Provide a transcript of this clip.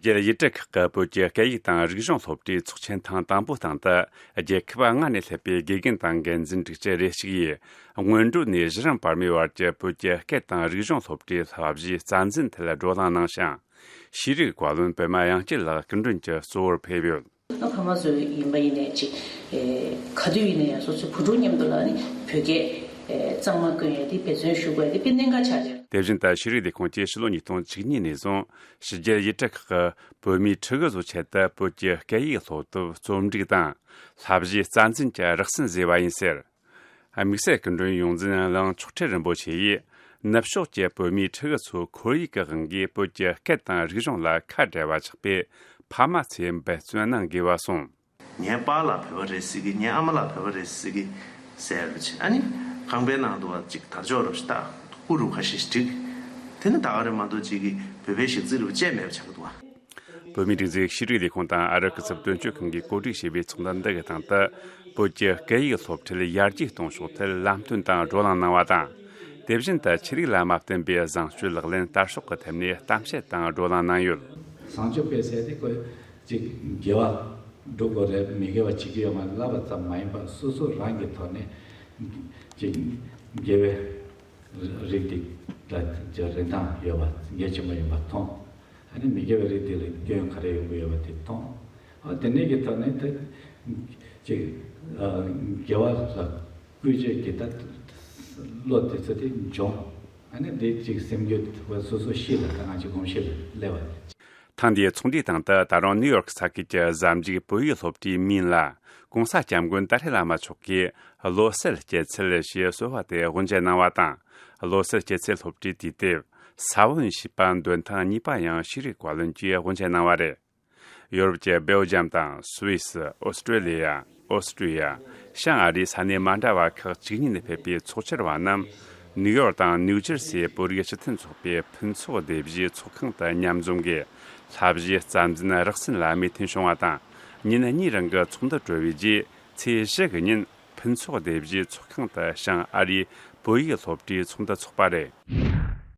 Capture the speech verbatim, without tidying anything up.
རྒྱལ་ཡུལ་གྲུ་ཁག་གི་བོད་ཀྱི་སྐད་ཡིག་དང་རིག་གཞུང་སློབ་གྲྭའི་ཚོགས་ཆེན་ཐེངས་དང་པོའི་སྟེང་དུ། རྒྱལ་ཁབ་ལྔ་ནས་སླེབས་པའི་དགེ་རྒན་དང་འགན་འཛིན་དྲུག་ཅུ་རེ་གཅིག་ཡིས། སྔོན་འགྲོ་ནས་གཞི་རིམ་བར་མའི་བར་གྱི་བོད་ཀྱི་སྐད་དང་རིག་གཞུང་སློབ་གྲྭའི་བསླབ་གཞིའི་རྩ་འཛིན་ཐད་བགྲོ་གླེང་གནང་ཞིང་། ཤེས་རིག་བཀའ་བློན་པད་མ་དབྱངས་སྐྱིད་ལགས་སྐུ་མགྲོན་གྱི་གཙོ་བོར་ཕེབས་ཡོད། ཨ་ཕ་མ་ཚོ་ཡིན་པ་ཡིན་ནའི་ཅིག་ཨེ་ག་དུས་ཡིན་ན་ཡང་སོ་སོའི་བུ་ཕྲུག་མཉམ་དུ་ལ་ནི་བོད་སྐད་ཨེ་གཙང་མ་བསྐུར་ཡ་དེ་འབད་བརྩོན་ཞུ་དགོས་ཡ་དེ་དཔེ་གནད་འགག་ཆགས་ཡོད། དེ་བཞིན་དུ་ཤེས་རིག་ལས་ཁུངས་ཀྱིས་ཕྱི་ལོ་ཉིས་སྟོང་བཅུ་གཉིས་ནས་བཟུང་ཕྱི་རྒྱལ་ཡུལ་གྲུ་ཁག་གི་བོད་མིའི་ཕྲུ་གུ་ཚོའི་ཆེད་དུ་བོད་ཀྱི་སྐད་ཡིག་སློབ་དེབ་རྩོམ་སྒྲིག་དང་བསླབ་གཞིའི་རྩ་འཛིན་གྱི་རགས་ཟིན་བཟོས་པ་ཡིན་ཟེར། དམིགས་བསལ་སྐུ་མགྲོན་ཡོངས་འཛིན་གླིང་མཆོག་སྤྲུལ་རིན་པོ་ཆེ་ཡིས། ནུབ་ཕྱོགས་ཀྱི་བོད་མིའི་ཕྲུ་གུ་ཚོས་ཁོར་ཡུག་གི་དབང་གིས་བོད་ཀྱི་སྐད་དང་རིག་གཞུང་ལ་ཁ་བྲལ་བ་ཆགས་པས། ཕ་མ་ཚོས་འབད་བརྩོན་གནང་དགོས་པ་གསུངས། ངའི་པཱ་ལགས་བོད་པ་རེད་ཟེར་གི། ངའི་ཨ་མ་ལགས་བོད་པ་རེད་ཟེར་གི་ཟེར་རུ་ཆེ། ཨ་ནི་ཁང་པའི་ནང་དུ་བ་ཅིག་དར་ལྕོག་རུ་ཞིག་བཏགས། སྐུ་རུ་ཁ་ཤས་ཤིག་བསྒྲིགས། དེ་ནི་ད་ག་རེ་མ་གཏོགས་ཅིག་གི་བོད་པའི་གཞས་ཚིག་རུ་བཅད་མེད་པ་ཆགས་འདུག་བ། བོད་མིའི་སྒྲིག་འཛུགས་ཤེས་རིག་ལས་ཁུངས་དང་ཨ་རི་སྐུ་ཚབ་དོན་གཅོད་ཁང་གིས་གོ་སྒྲིག་བྱས་པའི་ཚོགས་འདུ་འདི་གི་སྟེང་དུ། བོད་ཀྱི་སྐད་ཡིག་སློབ་ཁྲིད་ཡར་རྒྱས་གཏོང་ཕྱོགས་ཐད་ལམ་སྟོན་དང་བགྲོ་གླེང་གནང་བ་དང་། དེ་བཞིན་དུ་ཆོས་ལུགས་ལ་མ་བརྟེན་པའི་བཟང་སྤྱོད་ལག་ལེན་དར་ཕྱོགས་ཀྱི་ཐད་ནས་གཏམ་བཤད་དང་བགྲོ་གླེང་གནང་ཡོད། བཟང་སྤྱོད་སྤེལ་ཟེར་དེ་ཁོས་ཅིག་དགེ་བ་སྒྲུབ་དགོས་རེད། མི་དགེ་བ་བྱེད་ཀྱི་ཡོད་མ་རེད་ལབ་པ་ཙམ་མ་ཡིན་པར། སོ་སོ་རང་གི་ཐོག་ནས་ཅིག་དགེ་བའི་རིགས་དེ་ལ་ཅིག་རིན་ཐང་ཡོད་པ་གལ་ཆེན་པོ་ཡིན་པ་མཐོང་། ཨ་ནི་མི་དགེ་བའི་རིགས་དེ་ལ་སྐྱོན་ག་རེ་ཡོང་གི་ཡོད་པ་དེ་མཐོང་། ཨ་དེ་འདྲའི་གི་ཐོག་ནས་ད་ཅིག་ཨ་དགེ་བ་ལ་བཀོལ་སྤྱོད་ཀྱི་ད་བློ་དེ་ཚོ་དེ་འབྱུང་། ཨ་ནི་དེ་ཅིག་སེམས་རྒྱུད་སོ་སོ་ཤེས་ལ་ད་ང་ཅིག་གོམས་གཤིས་ལ་སླེབས་པ། ཐེངས་འདིའི་ཚོགས་འདུའི་སྟེང་དུ་ད་རུང་ནིའུ་ཡོག་ས་ཁུལ་གྱི་གཟའ་མཇུག་བོད་ཡིག་སློབ་གྲྭའི་མིང་ལ་༸གོང་ས་༸སྐྱབས་མགོན་ཏཱ་ལའི་བླ་མ་མཆོག་གིས་བློ་གསལ་སྐྱེད་ཚལ་ཞེས་གསོལ་བ་དེ་དབུ་འབྱེད་གནང་བ་དང་། བློ་གསལ་སྐྱེད་ཚལ་སློབ་གྲྭའི་དུས་དེབ་ས་བོན་ཞེས་པ་འདོན་ཐེངས་གཉིས་པ་ཡང་ཤེས་རིག་བཀའ་བློན་གྱིས་དབུ་འབྱེད་གནང་བ་རེད། ཡོ་རོབ་ཀྱི་སྦེལ་ཇམ་དང་སུད་སི། ཨོ་སི་ཀྲོ་ལི་ཡ། ཨོ་སི་ཀྲི་ཡ། བྱང་ཨ་རིའི་ས་གནས་མ་འདྲ་བ་ཁག་བཅུ་གཉིས་ནས་ཕེབས་པའི་ཚོགས་བཅར་བ་རྣམས། ནིའུ་ཡོག་དང་ནིའུ་ཇར་སིའི་བོད་རིགས་སྤྱི་མཐུན་ཚོགས་པའི་ཕུན་ཚོགས་སྡེ་བཞིའི་ཚོགས་ཁང་དུ་མཉམ་འཛོམས་ཀྱིས་བསླབ་གཞིའི་རྩ་འཛིན་རགས་ཟིན་ལ་མོས་མཐུན་བྱུང་བ་དང་། ཉིན་གཉིས་རིང་གི་ཚོགས་འདུ་གྲོལ་བའི་རྗེས། ཚེས་བཞི་གི་ཉིན་ཕུན་ཚོགས་སྡེ་བཞིའི་ཚོགས་ཁང་དུ་བྱང་ཨ་རིའི་བོད་ཡིག་སློབ་གྲྭའི་ཚོགས་འདུ་འཚོགས་པ་རེད།